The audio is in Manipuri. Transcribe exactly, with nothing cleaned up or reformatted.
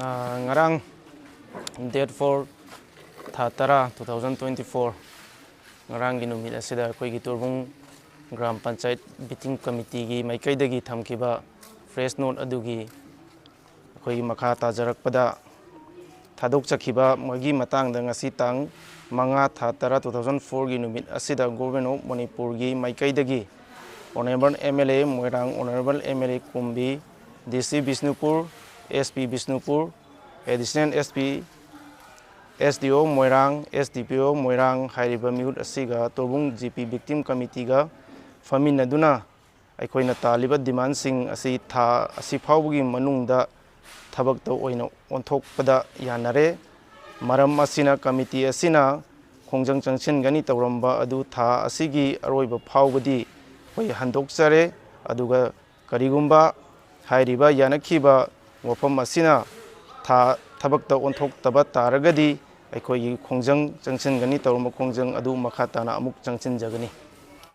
ꯉꯔꯥꯡ, date four, ꯊꯥ ꯇꯔꯥ, two thousand twenty four, ꯉꯔꯥꯡꯒꯤ ꯅꯨꯃꯤꯠ ꯑꯁꯤꯗ ꯑꯩꯈꯣꯏꯒꯤ ꯇꯣꯔꯕꯨꯡ ꯒ꯭ꯔꯥꯝ ꯄꯟꯆꯥꯌꯠ ꯕꯤꯇꯤꯡ ꯀꯃꯤꯇꯤꯒꯤ ꯃꯥꯏꯀꯩꯗꯒꯤ ꯊꯝꯈꯤꯕ press note ꯑꯗꯨꯒꯤ ꯑꯩꯈꯣꯏꯒꯤ ꯃꯈꯥ ꯇꯥꯖꯔꯛꯄꯗ, ꯊꯥꯗꯣꯛꯆꯈꯤꯕ ꯃꯣꯏꯒꯤ ꯃꯇꯥꯡꯗ ꯉꯁꯤ ꯇꯥꯡ ꯃꯉꯥ, ꯊꯥ ꯇꯔꯥ, two thousand four ꯒꯤ ꯅꯨꯃꯤꯠ ꯑꯁꯤꯗ Government of ꯃꯅꯤꯄꯨꯔꯒꯤ ꯃꯥꯏꯀꯩꯗꯒꯤ Honourable M L A Moirang, Honourable M L A ꯀꯨꯝꯕꯤ, D C Bishnupur, S P Bishnupur, Additional S P, S D O Moirang, S D P O ꯃꯣꯏꯔꯥꯡ ꯍꯥꯏꯔꯤꯕ ꯃꯤꯍꯨꯠ ꯑꯁꯤꯒ ꯇꯣꯔꯕꯨꯡ G P Victim Committeeꯒ ꯐꯝꯃꯤꯟꯅꯗꯨꯅ ꯑꯩꯈꯣꯏꯅ ꯇꯥꯜꯂꯤꯕ demandꯁꯤꯡ ꯑꯁꯤ ꯊꯥ ꯑꯁꯤ ꯐꯥꯎꯕꯒꯤ ꯃꯅꯨꯡꯗ ꯊꯕꯛꯇ ꯑꯣꯏꯅ ꯑꯣꯟꯊꯣꯛꯄꯗ ꯌꯥꯅꯔꯦ꯫ ꯃꯔꯝ ꯑꯁꯤꯅ committee ꯑꯁꯤꯅ ꯈꯣꯡꯖꯪ ꯆꯪꯁꯤꯟꯒꯅꯤ ꯇꯧꯔꯝꯕ ꯑꯗꯨ ꯊꯥ ꯑꯁꯤꯒꯤ ꯑꯔꯣꯏꯕ ꯐꯥꯎꯕꯗꯤ ꯑꯩꯈꯣꯏ ꯍꯟꯗꯣꯛꯆꯔꯦ꯫ ꯑꯗꯨꯒ ꯀꯔꯤꯒꯨꯝꯕ ꯍꯥꯏꯔꯤꯕ ꯌꯥꯅꯈꯤꯕ ꯋꯥꯐꯝ ꯑꯁꯤꯅ ꯊꯥ ꯊꯕꯛꯇ ꯑꯣꯟꯊꯣꯛꯇꯕ ꯇꯥꯔꯒꯗꯤ ꯑꯩꯈꯣꯏꯒꯤ ꯈꯣꯡꯖꯪ ꯆꯪꯁꯤꯟꯒꯅꯤ ꯇꯧꯔꯝꯕ ꯈꯣꯡꯖꯪ ꯑꯗꯨ ꯃꯈꯥ ꯇꯥꯅ ꯑꯃꯨꯛ ꯆꯪꯁꯤꯟꯖꯒꯅꯤ꯫